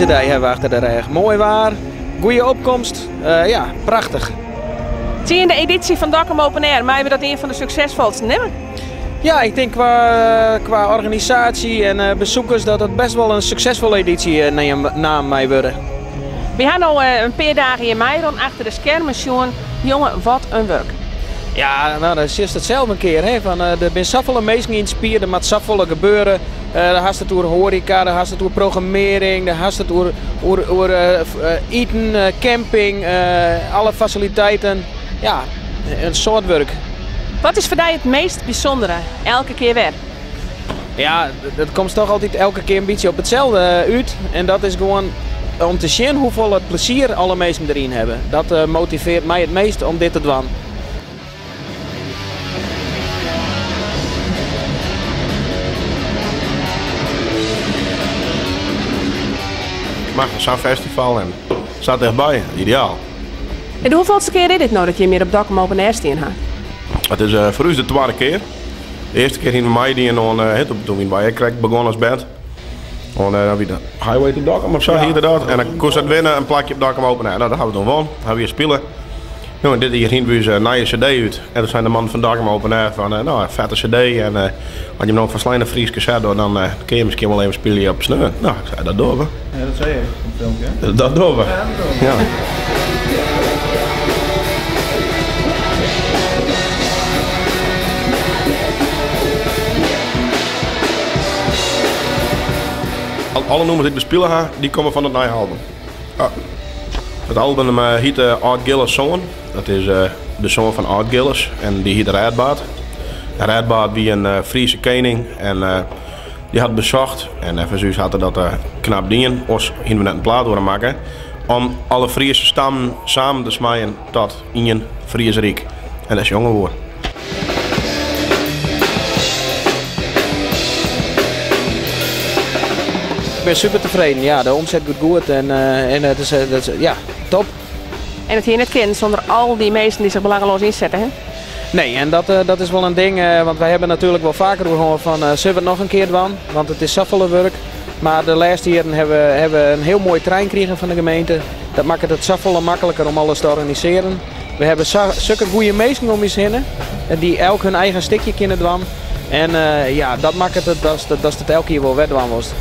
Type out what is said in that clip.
Fantastyske dei hawwe we achter de rêch. Moai waar, goede opkomst. Ja, prachtich. 10e edysje fan Dokkum Open Air. Meie we dat ien fan de suksesfolsten neame? Ja, ik tink kwa organisaasje en besoekers dat it best wol in suksesfolle edysje naam mei wurde. Wy ha no in pear dagen hjir meirûn achter de skermen sjoen. Jonge, wat in wurk. Ja, no, dan sjochst it sels in kear. Hè? Fan, der binne safolle minsken yn it spier, der moat safolle gebeure. Dan hast it oer hoareka, dan hast it oer programmearring, dan hast it oer iten, camping, alle fasiliteiten. Ja, in soad wurk. Wat is foar dy it meast bysûndere, elke kear wer? Ja, dat komst toch altyd elke kear in bytsje op itselde út. En dat is gewoan om te sjen hoefolle plezier alle minsken deryn hawwe. Dat motivearret my it meast om dit te dwaan. Mar sa'n festival en sa tichtby, ideaal. En de hoefolste kear is dit no dat jim hjir op Dokkum Open Air stien ha? It is foar ús de twadde kear. De earste kear hiene we meidien oan, toen wiene wy ek krekt begûn as band. Oan wie dat Highway to Dokkum of sa hiette dat. En dan koest dat winne, in plakje op Dokkum Open Air. Nou, dat ha we toen wûn. Ha we hjir spile. No, en dit jier hiene we ús nije CD út. En toen seine de mannen fan Dokkum Open Air fan, no, in fette CD. En as je no in folsleine Fryske set dogge, dan kinne je miskien wol even spylje op sneon. No, ik sei, dat dogge we. Ja, dat sei je op it filmpje. Dat dogge we. Ja, dat dogge we. Ja. Alle nûmers dy't ik bespile ha, dy komme fan it nije album. It album hyt Aldgilles Soan. Dat is de soan fan Aldgilles en dy hiet Rêdbâd. Rêdbâd wie in Friese kening en dy hat besocht, en neffens ús hat er dat knap dien, oars hiene we net in plaat oer him makke, om alle Friese stammen samen te smeien tot ien Fries Ryk. En dêr sjonge we oer. Ik bin super tefreden. Ja, de omset giet goed en it is, dat is, ja, top. En it hie net kinnen sûnder al dy minsken dy't sich belangeloas ynsette, hè? Nee, en dat is wol in ding, want wy hawwe natuerlik wol faker oer hân fan sille we it noch in kear dwaan, want it is safolle wurk. Mar de lêste jierren hawwe we in hiel moai terrein krigen fan de gemeente. Dat makket it safolle makliker om alles te organisearjen. We hawwe sukke goede minsken om ús hinne, dy't elk hun eigen stikje kinne dwaan. En ja, dat makket it datst it elk jier wol wer dwaan wolst.